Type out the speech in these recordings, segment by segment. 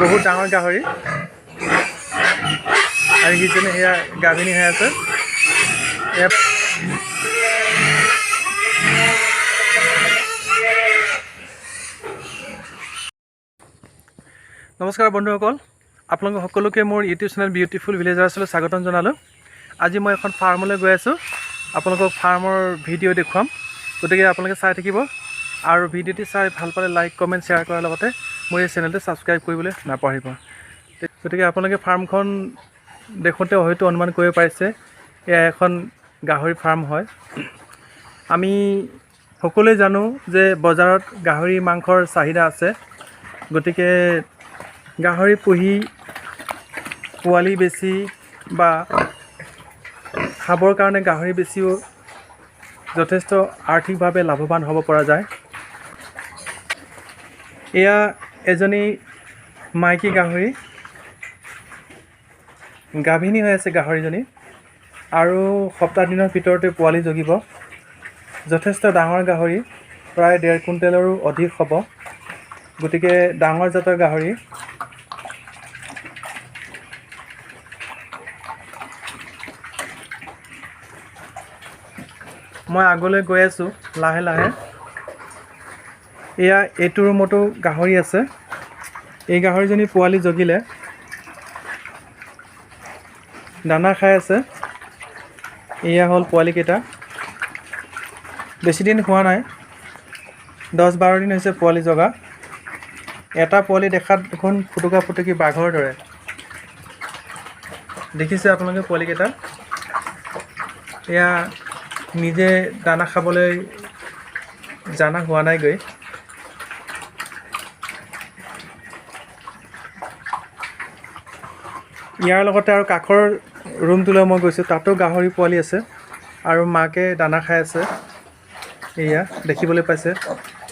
বহুত ডাঙৰ গাহৰি আৰু সিজনী সেয়া গাভিনী হৈ আছে। নমস্কাৰ বন্ধুসকল, আপোনালোক সকলোকে মোৰ ইউটিউব চেনেল বিউটিফুল ভিলেজাৰ্ছলৈ স্বাগতম জনালোঁ। আজি মই এখন ফাৰ্মলৈ গৈ আছোঁ, আপোনালোকক ফাৰ্মৰ ভিডিঅ' দেখুৱাম। গতিকে আপোনালোকে চাই থাকিব আৰু ভিডিঅ'টি চাই ভাল পালে লাইক, কমেণ্ট, শ্বেয়াৰ কৰাৰ লগতে মোৰ এই চেনেলটো ছাবস্ক্ৰাইব কৰিবলৈ নাপাহৰিব। গতিকে আপোনালোকে ফাৰ্মখন দেখোঁতে হয়তো অনুমান কৰিব পাৰিছে, এয়া এখন গাহৰি ফাৰ্ম হয়। আমি সকলোৱে জানো যে বজাৰত গাহৰি মাংসৰ চাহিদা আছে। গতিকে গাহৰি পুহি পোৱালি বেচি বা খাবৰ কাৰণে গাহৰি বেচিও যথেষ্ট আৰ্থিকভাৱে লাভৱান হ'ব পৰা যায়। এয়া এজনী মাইকী গাহৰি, গাভিনী হৈ আছে গাহৰিজনী আৰু সপ্তাহ দিনৰ ভিতৰতে পোৱালি জগিব। যথেষ্ট ডাঙৰ গাহৰি, প্ৰায় 1.5 কুইণ্টেলৰো অধিক হ'ব। গতিকে ডাঙৰ জাতৰ গাহৰি। মই আগলৈ গৈ আছোঁ লাহে লাহে। এয়া এইটো ৰুমতো গাহৰি আছে। এই গাহৰিজনী পোৱালি জগিলে, দানা খাই আছে। এয়া হ'ল পোৱালিকেইটা, বেছিদিন হোৱা নাই, 10-12 দিন হৈছে পোৱালি জগা। এটা পোৱালি দেখাত দেখোন ফুটুকা ফুটুকি বাঘৰ দৰে। দেখিছে আপোনালোকে পোৱালিকেইটা? এয়া নিজে দানা খাবলৈ জানা হোৱা নাইগৈ। ইয়াৰ লগতে আৰু কাষৰ ৰুমটোলৈ মই গৈছোঁ, তাতো গাহৰি পোৱালি আছে আৰু মাকে দানা খাই আছে। এয়া দেখিবলৈ পাইছে,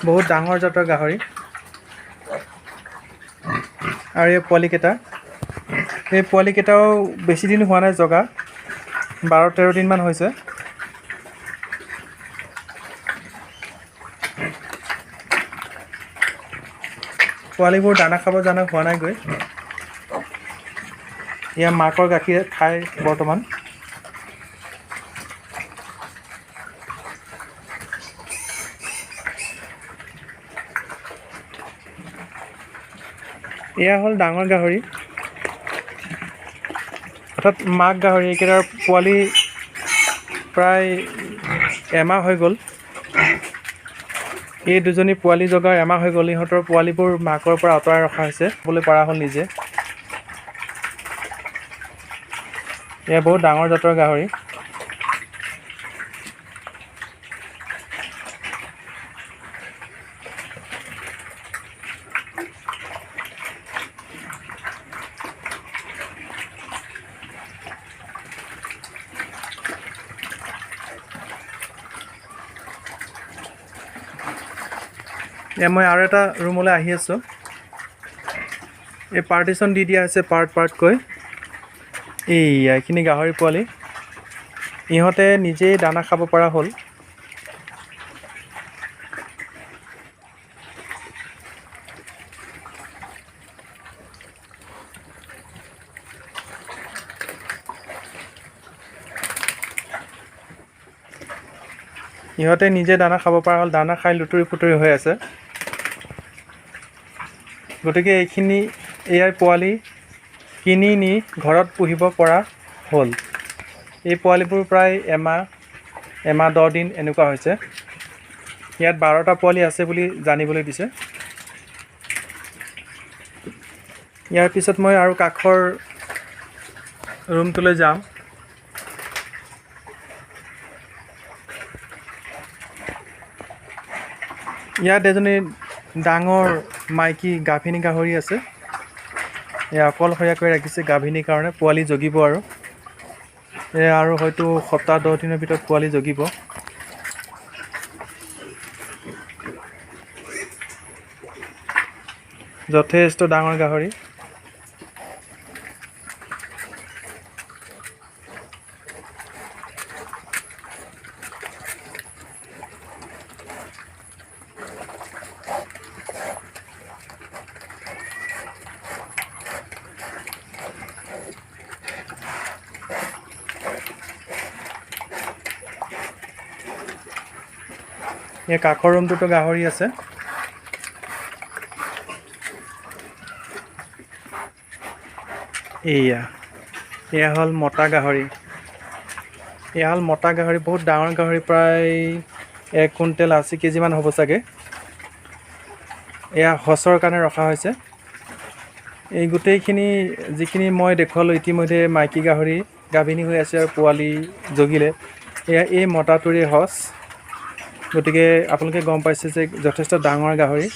বহুত ডাঙৰ জাতৰ গাহৰি। আৰু এই পোৱালিকেইটা, এই পোৱালিকেইটাও বেছি দিন হোৱা নাই জগা, 12-13 দিনমান হৈছে। পোৱালিবোৰ দানা খাব জানা হোৱা নাইগৈ। ইয়াৰ মাকৰ গাখীৰ খাই বৰ্তমান। এয়া হ'ল ডাঙৰ গাহৰি, অৰ্থাৎ মাক গাহৰি। এইকেইটাৰ পোৱালি প্ৰায় এমাহ হৈ গ'ল। এই দুজনী পোৱালি জগাৰ এমাহ হৈ গ'ল। ইহঁতৰ পোৱালিবোৰ মাকৰ পৰা আঁতৰাই ৰখা হৈছে, খাবলৈ পৰা হ'ল নিজে। এয়া বহুত ডাঙৰ জাতৰ গাহৰি। এয়া মই আৰু এটা ৰুমলৈ আহি আছোঁ। এই পাৰ্টিশ্যন দি দিয়া হৈছে পাৰ্ট পাৰ্টকৈ। এইয়া এইখিনি গাহৰি পোৱালি, ইহঁতে নিজেই দানা খাব পৰা হ'ল। ইহঁতে নিজে দানা খাব পৰা হ'ল, দানা খাই লুতুৰি পুতুৰি হৈ আছে। গতিকে এইখিনি ইয়াৰ পোৱালি কিনি নি ঘৰত পুহিব পৰা হ'ল। এই পোৱালিবোৰ প্ৰায় এমাহ 10 দিন এনেকুৱা হৈছে। ইয়াত 12টা পোৱালি আছে বুলি জানিবলৈ দিছে। ইয়াৰ পিছত মই আৰু কাষৰ ৰুমটোলৈ যাম। ইয়াত এজনী ডাঙৰ মাইকী গাভিনী গাহৰি আছে। এয়া অকলশৰীয়াকৈ ৰাখিছে গাভিনীৰ কাৰণে, পোৱালি জগিব আৰু। এয়া আৰু হয়তো সপ্তাহ 10 দিনৰ ভিতৰত পোৱালি জগিব। যথেষ্ট ডাঙৰ গাহৰি। এই কাষৰ ৰুমটোতো গাহৰি আছে। এয়া এয়া হ'ল মতা গাহৰি। এয়া হ'ল মতা গাহৰি, বহুত ডাঙৰ গাহৰি, প্ৰায় 1 কুইণ্টেল 80 কেজিমান হ'ব চাগে। এয়া সঁচৰ কাৰণে ৰখা হৈছে। এই গোটেইখিনি যিখিনি মই দেখুৱালোঁ ইতিমধ্যে মাইকী গাহৰি গাভিনী হৈ আছে আৰু পোৱালি জগিলে। এয়া এই মতাটোৰে সঁচ। গতিকে আপোনালোকে গম পাইছে যে যথেষ্ট ডাঙৰ গাহৰি,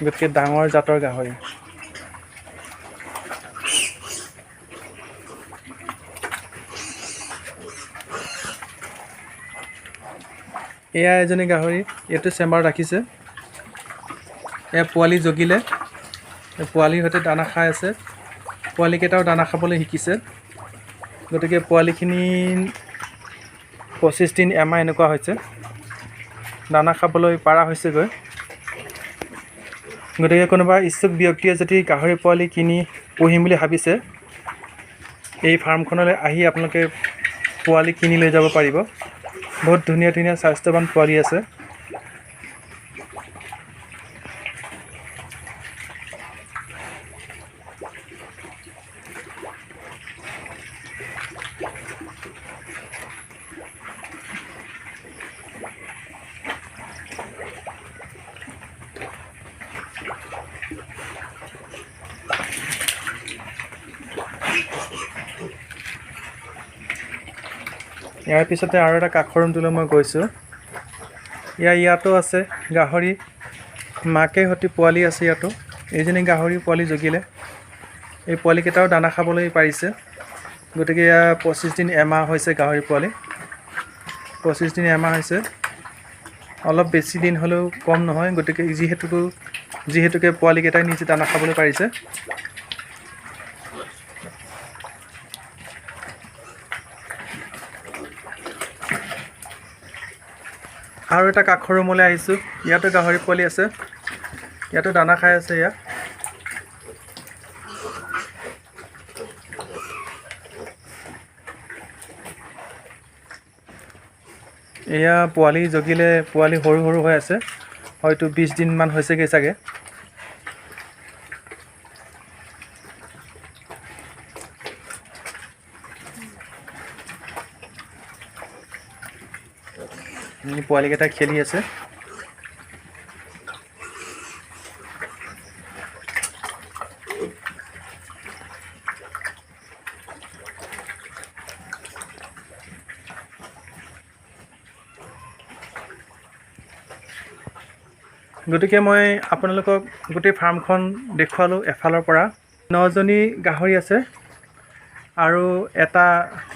গতিকে ডাঙৰ জাতৰ গাহৰি। এয়া এজনী গাহৰি, এইটো চেম্বাৰত ৰাখিছে। এয়া পোৱালি জগিলে, পোৱালিৰ সৈতে দানা খাই আছে। পোৱালিকেইটাও দানা খাবলৈ শিকিছে। গতিকে পোৱালিখিনি 25 দিন এমাহ এনেকুৱা হৈছে, দানা খাবলৈ পাৰা হৈছেগৈ। গতিকে কোনোবা ইচ্ছুক ব্যক্তিয়ে যদি গাহৰি পোৱালি কিনি পুহিম বুলি ভাবিছে, এই ফাৰ্মখনলৈ আহি আপোনালোকে পোৱালি কিনি লৈ যাব পাৰিব। বহুত ধুনীয়া ধুনীয়া স্বাস্থ্যৱান পোৱালি আছে। ইয়াৰ পিছতে আৰু এটা কাষৰ ৰুমটোলৈ মই গৈছোঁ। ইয়াতো আছে গাহৰি, মাকে সৈতে পোৱালি আছে ইয়াতো। এইজনী গাহৰি পোৱালি জগিলে, এই পোৱালিকেইটাও দানা খাবলৈ পাৰিছে। গতিকে এয়া 25 দিন এমাহ হৈছে গাহৰি পোৱালি, 25 দিন এমাহ হৈছে। অলপ বেছি দিন হ'লেও কম নহয়। গতিকে যিহেতুকে পোৱালিকেইটাই নিজে দানা খাবলৈ পাৰিছে। আৰু এটা কাষৰ ৰুমলৈ আহিছোঁ, ইয়াতো গাহৰি পোৱালি আছে, ইয়াতো দানা খাই আছে। ইয়াত এয়া পোৱালি জগিলে, পোৱালি সৰু সৰু হৈ আছে, হয়তো 20 দিনমান হৈছেগৈ চাগে। পোৱালিকেইটা খেলি আছে। গতিকে মই আপোনালোকক গোটেই ফাৰ্মখন দেখুৱালোঁ এফালৰ পৰা। 9জনী গাহৰি আছে আৰু এটা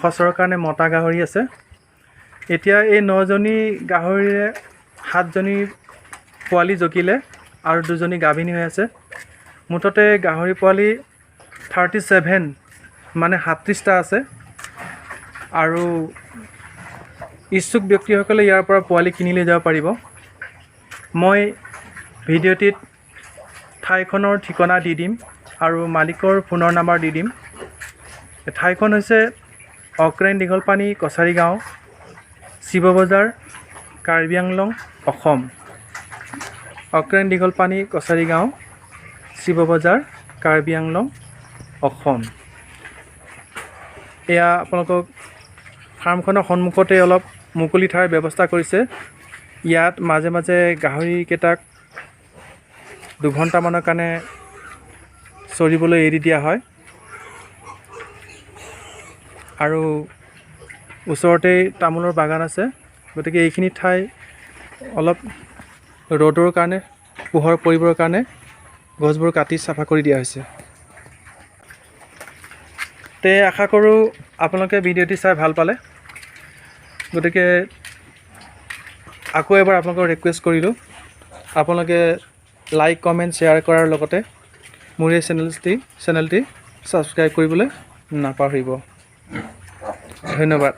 সঁচৰ কাৰণে মতা গাহৰি আছে। এতিয়া এই 9জনী গাহৰিৰে 7জনী পোৱালি জগিলে আৰু 2জনী গাভিনী হৈ আছে। মুঠতে গাহৰি পোৱালি 37 মানে 37টা আছে। আৰু ইচ্ছুক ব্যক্তিসকলে ইয়াৰ পৰা পোৱালি কিনি লৈ যাব পাৰিব। মই ভিডিঅ'টিত ঠাইখনৰ ঠিকনা দি দিম আৰু মালিকৰ ফোনৰ নাম্বাৰ দি দিম। ঠাইখন হৈছে অক্ৰেন দীঘলপানী কছাৰী গাঁও, শিৱবজাৰ, কাৰ্বি আংলং, অসম। অক্ৰেন দীঘলপানী কছাৰী গাঁও, শিৱবজাৰ, কাৰ্বি আংলং, অসম। এয়া আপোনালোকক ফাৰ্মখনৰ সন্মুখতে অলপ মুকলি ঠাইৰ ব্যৱস্থা কৰিছে। ইয়াত মাজে মাজে গাহৰিকেইটাক 2 ঘণ্টামানৰ কাৰণে চৰিবলৈ এৰি দিয়া হয়। আৰু ওচৰতেই তামোলৰ বাগান আছে। গতিকে এইখিনি ঠাই অলপ ৰ'দৰ কাৰণে, পোহৰ পৰিবৰ কাৰণে গছবোৰ কাটি চাফা কৰি দিয়া হৈছে। তে আশা কৰোঁ আপোনালোকে ভিডিঅ'টি চাই ভাল পালে। গতিকে আকৌ এবাৰ আপোনালোকক ৰিকুৱেষ্ট কৰিলোঁ, আপোনালোকে লাইক, কমেণ্ট, শ্বেয়াৰ কৰাৰ লগতে মোৰ এই চেনেলটি ছাবস্ক্ৰাইব কৰিবলৈ নাপাহৰিব। ধন্যবাদ।